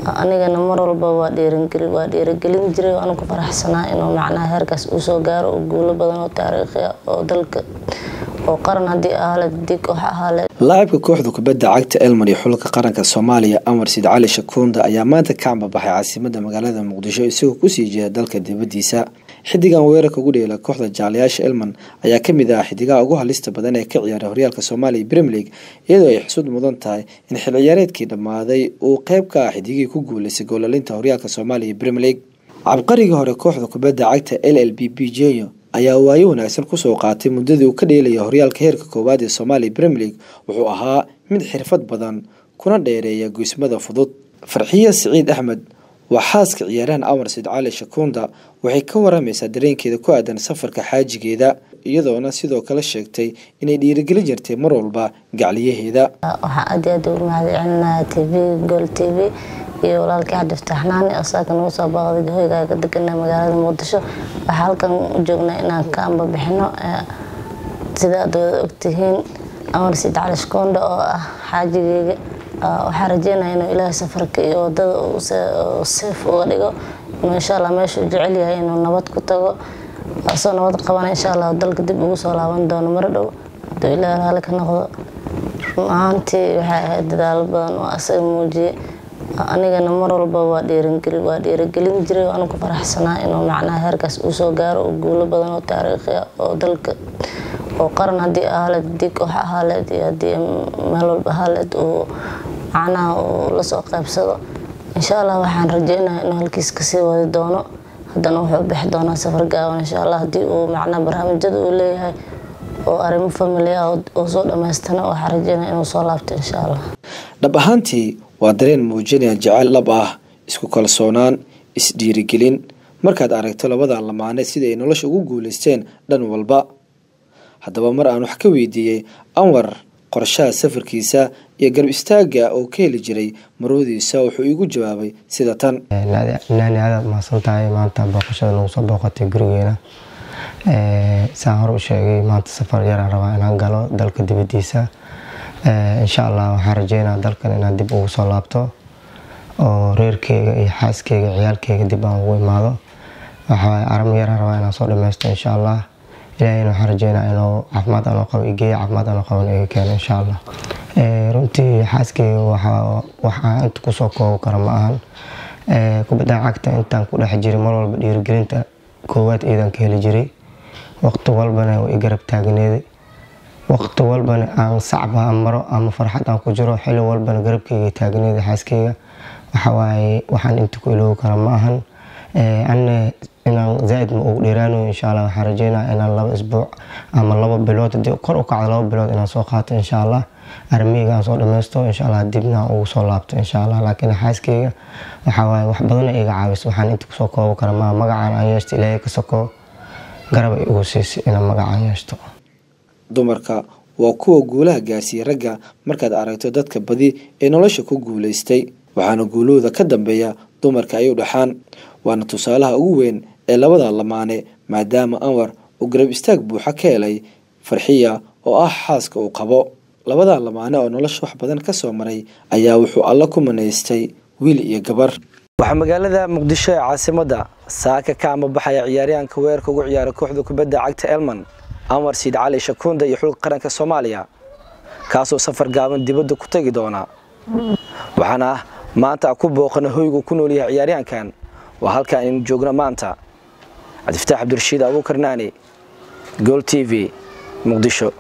Anigana mar walba waa dhiirigelin jiray, waana ku faraxsanaa inuu macnaha heerkaas uu soo gaaro oo guulo badan oo taariikhi ah oo dalka oo qaran haddii ahaaleed, haddii koox ahaaleed. Laacibka kooxda kubadda cagta Elman iyo xulka qaranka Soomaaliya Anwar Said Cali Shakunda ayaa maanta ka ambabaxay caasimadda magaalada Muqdisho isagoo kusii jeeda dalka dibadiisa. Xidigan weerarka ugu dheela kooxda jaalayaasha Elman ayaa ka mid ah xidigaha ugu halista badan ee ka ciyaara horyaalka Soomaaliya Premier League, iyadoo ay xusud mudan tahay in xil ciyaareedkii dhammaaday uu qayb ka ah xidigihii ku guuleystay goolalinta horyaalka Soomaaliya Premier League. Cabqarigii hore kooxda kubadda cagta LLBB Jenyo ayaa waayo wanaagsan kusoo qaatay muddadii uu ka dheelaya horyaalka heerka koowaad ee Soomaaliya Premier League. Wuxuu ahaa mid xirfad badan kuna dheereeya goysmada fudud. Farxiye Siciid Axmed waa xaaska ciyaarahan Anwar Said Cali Shakunda, waxay ka waramaysaa dareenkeeda ku aadan safarka xaajigeeda, iyadoona sidoo kale sheegtay inay dhiirigelin jirtay mar walba gacliyaheeda. Waxaan aad iyo aad ugu mahadcelinayaa TV Gool TV iyo walaalkii Cabdi Fataax Naani oo saaka nagu soo booqday hoyga ka deganaa magaalada Muqdisho. Waxaa halkan u joognaa inaan ka amba bixino, sida aad wada ogtihiin, Anwar Said Cali Shakunda oo ah xaajigeyga. Waxaan rajeynayaa inuu Ilaahay safarka iyo wadada uu seef uga dhigo, inuu insha Allah meesha uu jecel yahay inuu nabad ku tago, asoo nabad qabana insha Allah dalka dib ugu soo laaban doono mar dhow hadduu Ilaahay raalli ka noqdo. Run ahaantii waxay ahayd dadaalo badan oo asaga muujiyay, anigana mar walba waa dhiirigelin jiray, waana ku faraxsanaa inuu macnaha heerkaas uu soo gaaro oo guulo badan oo taariikhi ah oo dalka oo qaran haddii ahaaleed, haddii koox ahaaleed iyo haddii meel walba ahaaleed uu macnaha uu lasoo qaybsado. Insha Allah waxaan rajeynayaa inuu halkiis kasii wadi doono. Haddana wuxuu bixi doonaa safar gaaban insha Allah, haddii uu macnaha barnaamijyada uu leeyahay oo arrimo family ah oo soo dhamaystana, waxaan rajeynaya inuu soo laabto insha Allah. Dhab ahaantii waa dareen muujinaya jacayl dhab ah, isku kalsoonaan, isdhiirigelin markaad aragto labada lamaane sida ay nolosha ugu guuleysteen dhan walba. Haddaba mar aan wax ka weydiiyey Anwar qorshaha safarkiisa iyo garab istaagga oo ka heli jiray marwadiisa, wuxuu iigu jawaabay sida tan. Naani, aadaad mahadsan tahay maanta booqashada nagu soo booqatay gurigeena. Saan hore u sheegay, maanta safar yaraan rabaa inaan galo dalka dibadiisa. Insha Allah waxaan rajeynaa dalkan inaan dib ugu soo laabto oo reerkeyga iyo xaaskeyga, ciyaalkeyga dib aan ugu imaado. Waxaa arimo yaraan rabaa inaan soo dhameysto insha Allah. Ilaahayna waxaan rajeynaa inuu caafimaad anoo qabo igeeyo, caafimaad anoo qaban iga keeno insha Allah. Runtii xaaskeyga waxaan inta kusoo koobi karo ma ahan. Kubadda cagta intaan ku dhex jiray, mar walba dhiirigelinta koowaad iidan ka heli jiray, waqti walbana way i garab taagneeday, waqti walbana aan sacba aan maro ama farxad aan ku jiro, xilli walbana garabkeyga taagneeday xaaskeyga. Waxa waaye waxaan inta ku iloobi kara ma ahan. Anna inaan zaaid ma ugu dheeraanayo insha Allah. Waxaan rajeynaya inaan 2 isbuuc ama 2 bilood, haddii kor u kacdo 2 bilood, inaan soo qaato insha Allah, armiyga aan soo dhameysto insha Allah, dibna aan ugu soo laabto insha Allah. Laakiin xaaskeyga waxa waaye wax badan iga caawiso, waxaan inta kusoo koobi kara ma magacaan aan yeeshto. Ilaahay ka soko garab ay igu siisay inaan magacaan yeeshto. Dumarka waa kuwa guulaha gaarsiiya ragga markaad aragto dadka badi ee nolosha ku guulaystay, waxaana guulahooda ka dambeeya dumarka ay u dhaxaan, waana tusaalaha ugu weyn ee labada lamaane, maadaama Anwar uu garab istaag buuxa ka helay Farxiya oo ah xaaska uu qabo. Labada lamaane oo nolosha wax badan ka soo maray ayaa wuxuu Alla ku manaystay wiil iyo gabar. Waxaa magaalada Muqdisho ee caasimadda saaka ka amabaxaya ciyaaryahanka weerarka ugu ciyaara kooxda kubadda cagta Elman Anwar Said Cali Shakunda iyo xulka qaranka Soomaaliya, kaasoo safar gaaban dibadda ku tagi doona. Waxaana maanta ku booqana hoygu ku nool yahay ciyaaryahankan, waa halkan aynu joogno maanta. Cabdifataax Cabdirashiid Abuukar Naani, Gool TV, Muqdisho.